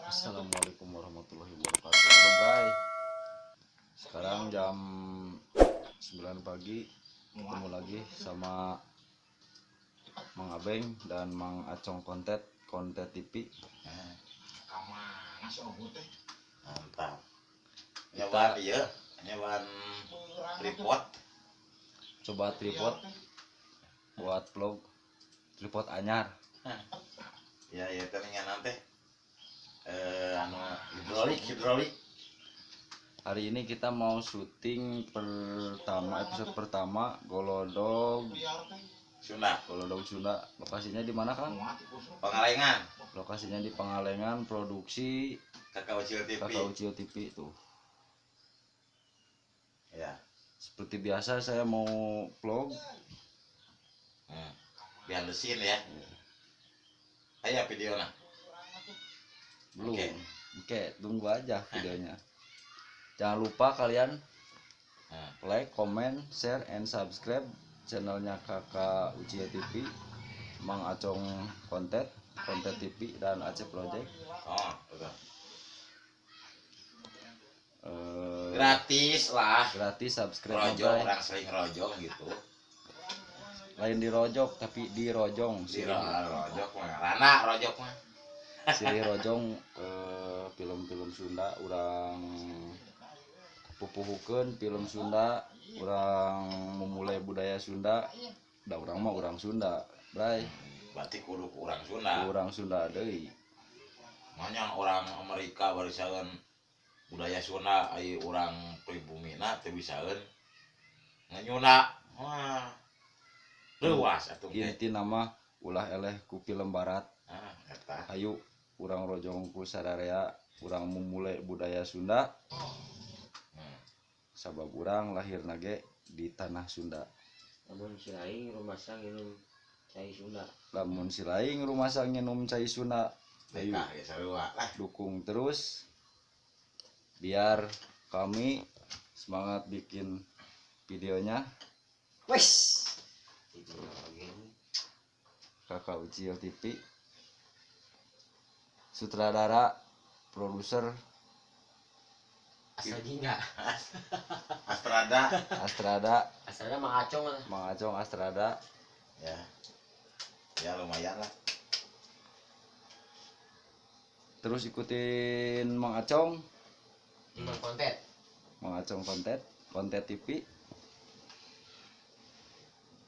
Assalamualaikum warahmatullahi wabarakatuh. Halo Bray. Sekarang jam 9 pagi. Ketemu lagi sama Mang Abeng dan Mang Acong Kontet, Kontet TV. Mantap. Nyobaan iya, nyobaan tripod. Coba tripod buat vlog, tripod anyar. Ya, ya telinga nanti. Anu hidrolik. Hari ini kita mau syuting pertama, episode pertama Golodog Sunda. Golodog Sunda. Lokasinya di mana, Kang? Pangalengan. Lokasinya di Pangalengan, produksi Kakak Ucil TV. Kakak Ucil TV tuh. Ya. Seperti biasa saya mau vlog. Biar lesin ya. Ayo videonya. Belum. Oke, tunggu aja videonya. Jangan lupa kalian like, comment, share, and subscribe channelnya Kakak Ucil TV, Mang Acong Kontet, Kontet TV, dan Aceh Project. Oh, betul. Gratis lah. Gratis subscribe. Rojong, orang sering rojong gitu. Lain di rojok tapi di rojong. Di rojok mah, rana rojok mah. Silih rojong film-film Sunda, urang pupuhukeun film Sunda, urang memulai budaya Sunda. Da urang mah urang Sunda, Bray. Berarti kudu urang Sunda. Urang Sunda deui. Manya orang Amerika barisaeun budaya Sunda, ai urang pribumina teu bisaeun nganyunda. Wah. Leuwas atuh teh. Intina mah ulah eleh ku film barat. Ah, eta. Ayo urang rojong ku sararea, urang memulai budaya Sunda. Sabab urang lahir nage di tanah Sunda. Lamun si laing rumasa nginum cai Sunda. Lamun si laing rumasa nginum cai Sunda. Ayo dukung terus biar kami semangat bikin videonya. Wes. Kakak Ucil TV, sutradara, produser Astrada, Astrada, Astrada Mang Acong lah. Mang Acong Astrada. Ya, ya lumayan lah. Terus ikutin Mang Acong, Mang Kontet, Mang Acong Kontet, Kontet TV.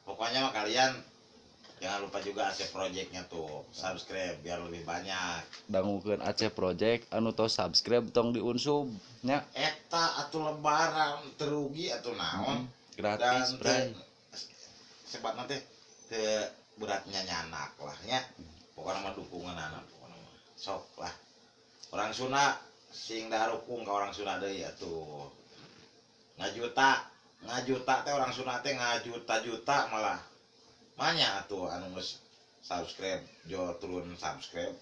Pokoknya mah kalian jangan lupa juga Aceh Projectnya tuh subscribe biar lebih banyak. Dangukeun Aceh Project anu tos subscribe tong diunsub nya. Eta atuh lebaran terugi atuh naon. Gratis, Bray. Sebatna teh teu beratnya nyanak lah nya. Pokokna mah dukungan anak pokokna mah. Sok lah. Orang Sunda sing darukung ka orang Sunda deui atuh. Ngajuta teh orang Sunda teh ngajuta-juta malah. Banyak atuh anu geus subscribe, jo turun subscribe.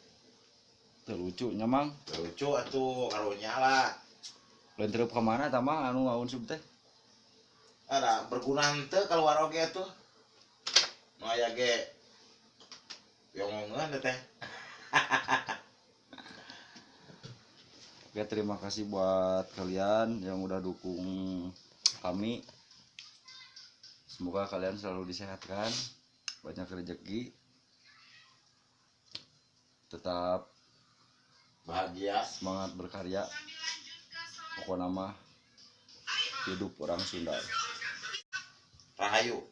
Teu lucu nya Mang. Teu lucu atuh karunya lah. Lain tereup ka mana tah Mang anu ngaunsub teh? Ada berguna henteu keluar oge atuh. Nu aya ge yongongeun teh. Oke, terima kasih buat kalian yang udah dukung kami. Semoga kalian selalu disehatkan, banyak rezeki, tetap bahagia, semangat berkarya. Pokoknya mah hidup orang Sunda. Rahayu.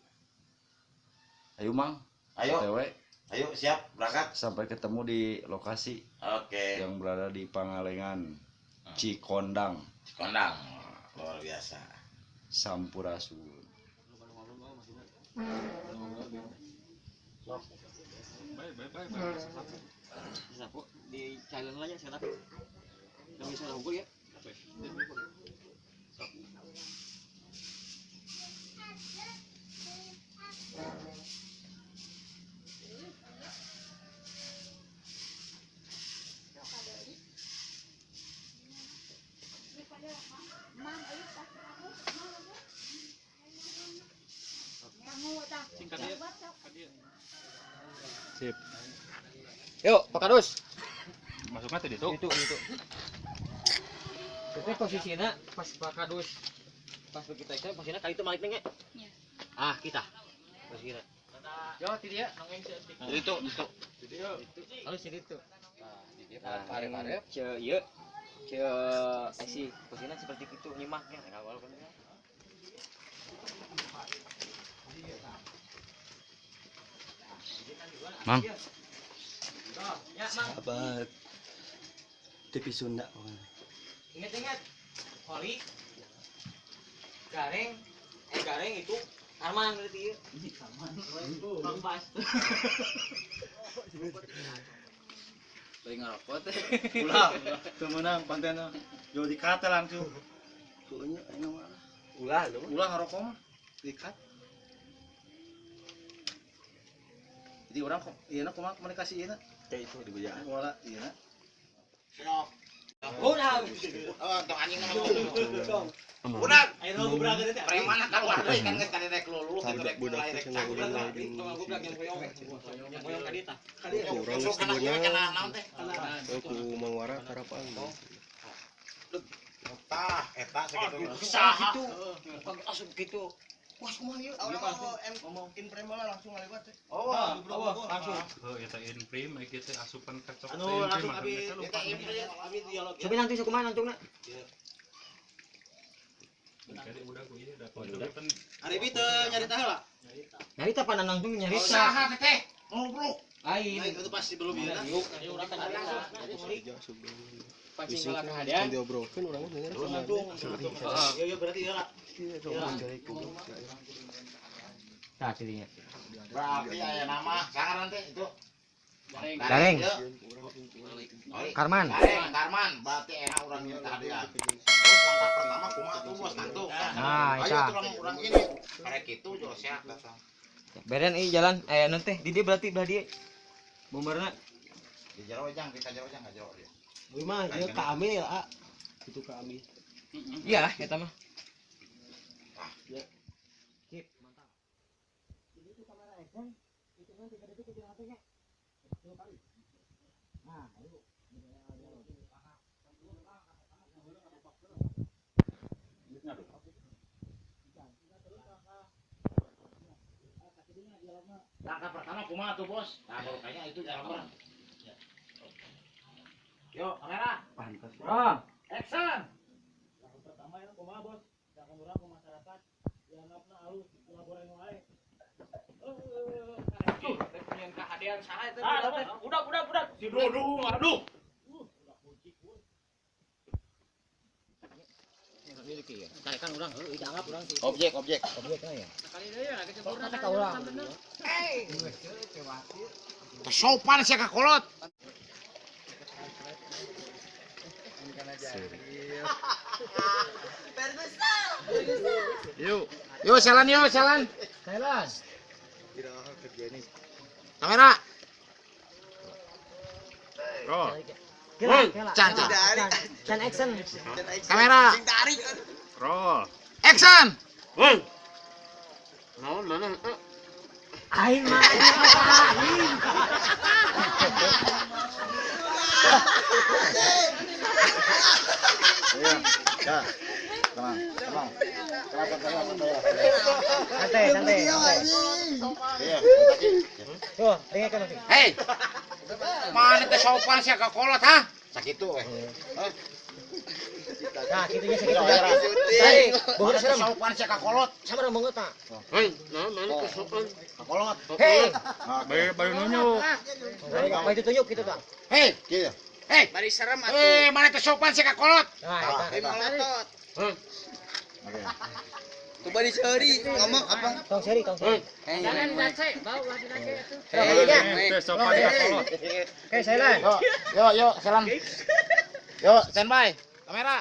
Ayo Mang. Ayo. OTW. Ayo siap berangkat. Sampai ketemu di lokasi. Oke. Yang berada di Pangalengan, Cikondang. Cikondang, luar biasa. Sampurasun. Di challenge aja sekarang. Nggak bisa unggul ya. Sip. Yuk, Pak Kadus. Masuknya tadi itu. Itu. Itu posisinya pas Pak Kadus pas begitu aja posisinya kali itu maliknya. Iya. Ah, kita. Posisinya. Yo, tidak. Itu. Halus jadi itu. Nah, pare-pare. Ce ieu. Ce si posisinya seperti itu nyimaknya awal kan. Mang. Sahabat TV Sunda. Ingat-ingat. Holi. Gareng. Gareng itu Arman berarti ieu. Arman. Bang Bas. Bari ngarokok teh. Ulah, teu meunang kontenna. Jual dikat langsung. Pokoknya aing mah. Ulah lu. Ulah ngarokok mah dikat. Jadi orang kok ieu na kumaha komunikasi ieu na? Teh itu di bejaan. Moal ieu na. Sok. Udah. Oh, tong anjing ngomong. Budak, ayo lu gubrak teh. Preman keluar deui kan geus kali rek lulu kitu rek mulai rek canggung. Tong gubrak yang koyong. Yang koyong ka dieu tah. Urang geus kana naon teh? Ku Mangwara karapaan. Tah, eta sakitu. Saha kitu. Asup kitu. Wah, kumaha ieu? Ngomong in frame lah langsung ngaliwat teh. Oh, langsung. Heuh, eta in frame ieu teh asupan ka cok. Anu langsung abi eta in frame abi dialog. Coba nanti kumaha langsungna. Ari bi teu nyarita heula. Nyarita pan langsung nyarita. Saha teh? Ngobrol. Lain. Itu pasti belum ieu. Pancing kalah kahadean. Diobrolkeun urang mah denger. Heeh. Iya berarti ieu lah. Tah tidinya. Berarti aya nama sangaran teh itu. Gareng. Karman. Gareng, Karman, berarti enak urang minta hadiah. Terus langkah pertama kumaha tuh bos nantu. Nah, ayo eta. tuh urang ini. Karek kitu jual sehat datang. Beren ieu jalan aya naon teh di dieu berarti belah dieu. Bomberna. Di jero jang, di jero jang ka jero dia. Ieu mah ieu ka Amil ya, A. Itu ka Amil. Iya, eta mah. Ya. Sip, mantap. Jadi itu kamera action, itu kan 3 detik itu HP-nya. Kali. Nah, ayo. Langkah pertama kumaha tuh bos? Nah, baru kayaknya itu jalan orang. Yo, kamera. Pantas. Ah, Action. Langkah pertama itu kumaha bos? Jangan urang ke masyarakat dianggapna alus laporan wae. tuh, rek nyeun kahadean saha eta? Udah. Si Dudung, aduh. Kan urang heuh dianggap urang sih. Objek. Objekna ya. Kata ka urang. Sopan sia ka kolot. Yuk, yuk jalan yuk jalan. Jalan. Kamera. Roll. Can, can. Can action. Kamera. Roll. Action. Aing mah. Iya. Ya. Tenang, tenang. Tenang, tenang, tenang. Santai, santai. Iya, Tuh, ringekeun nanti. Hei. Mana teh sopan sia ka kolot ha? Sakitu we. Nah, kitunya sakitu. Hei, Mana teh sopan sia ka kolot? Sama dong banget, Pak. Hei, mana teh sopan? Ka kolot. Hei, Baru nunjuk. apa itu tunjuk gitu, Bang. Hei, kieu. Hei, bari serem atuh. Eh, mana teh sopan sia ka kolot? Nah, eta. Oke. Coba diseri ngomong apa? Tong seri, tong seri. Jangan dilace, bau lah dilace itu. Teh sopan ka kolot. Oke, silent. Yo, yo, yo, salam. Yo, standby. Kamera.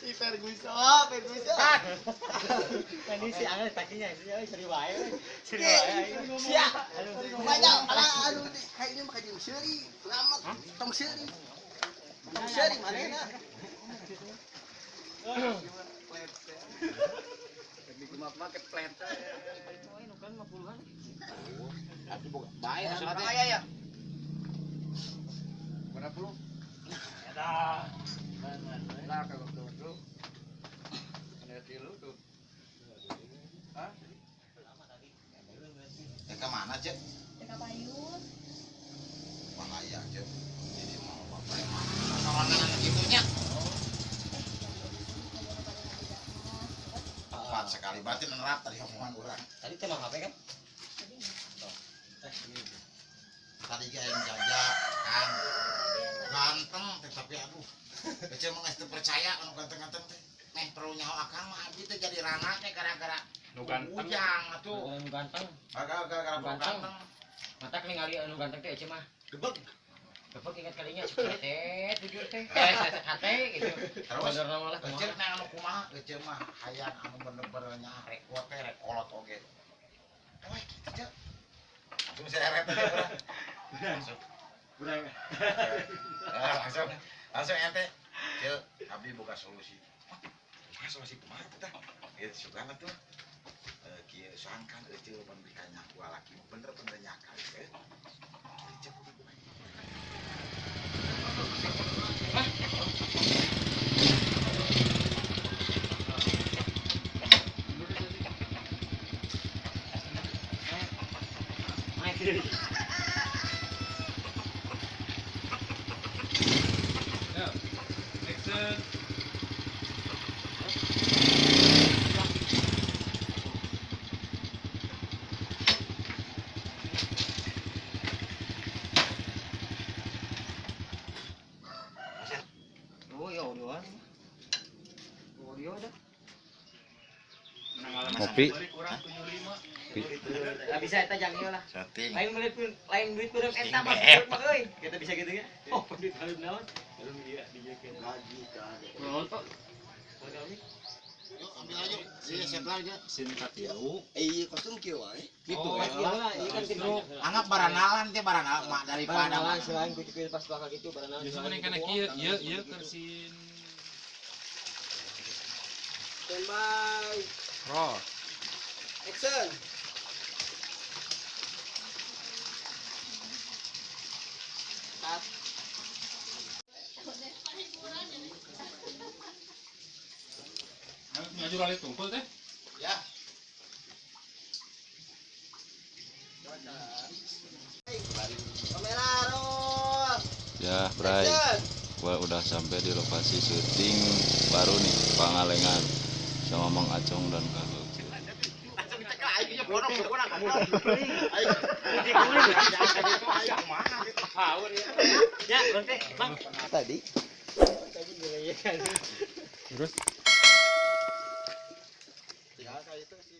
Si Ferguson, Ferguson. Tadi si Angel kakinya, seri wae. Seri wae. Sia. Banyak ala anu kayaknya mah kajian seuri, lama tong seuri. Tong seuri manehna. Baik, maksudnya ya ya. Berapa puluh? Ada. Nah, kalau dulu. Ada tilu tuh. Hah? Ya ke mana, Cek? Ke Payun. Bahaya, Cek. Jadi mau bapak emang sorangan gitunya. Tepat sekali, berarti menerap tadi omongan orang. Tadi tema HP kan? Tadi yang jajak kan ganteng teh tapi aduh kecil mah geus teu percaya anu ganteng-ganteng teh meh perlu nyaho akang mah abdi teh jadi rana teh gara-gara nu ganteng ujang atuh nu ganteng gara-gara nu ganteng matak ningali anu ganteng teh ece mah gebeg gebeg ingat kalinya teh jujur teh hate gitu terus kecil nang anu kumaha kecil mah hayang anu bener-bener nya rekot teh rekolot oge wah kitu teh langsung seret teh urang langsung urang langsung langsung ente cil abdi buka solusi solusi kumaha teh gitu sugana tuh kieu sangkan euceul mun bikanya ku lalaki bener-bener nyakal teh cek kudu kumaha. Kopi. Enggak bisa eta jang ieu lah. Lain duit lain duit beureum eta mah euy. Kita bisa gitu ya. Oh, duit halus naon? Belum dia dijekeun. Gaji ka. Nonton. Yuk ambil aja. Iya, siap aja. Sin katilu. Iya, kosong kieu wae. Gitu ya. Iya kan gitu. Anggap baranalan teh baranalan mak daripada baranalan selain kucu pas bakal gitu baranalan. Justru mending kana kieu, ieu ieu keur sin. Standby. Roll. Action. Cut. Ngaju kali tungkul teh. Ya. Kamera roll. Ya, Bray. Gua udah sampai di lokasi syuting baru nih, Pangalengan sama Mang Acong dan Kak Ucil. Tadi. Terus ya kayak itu sih.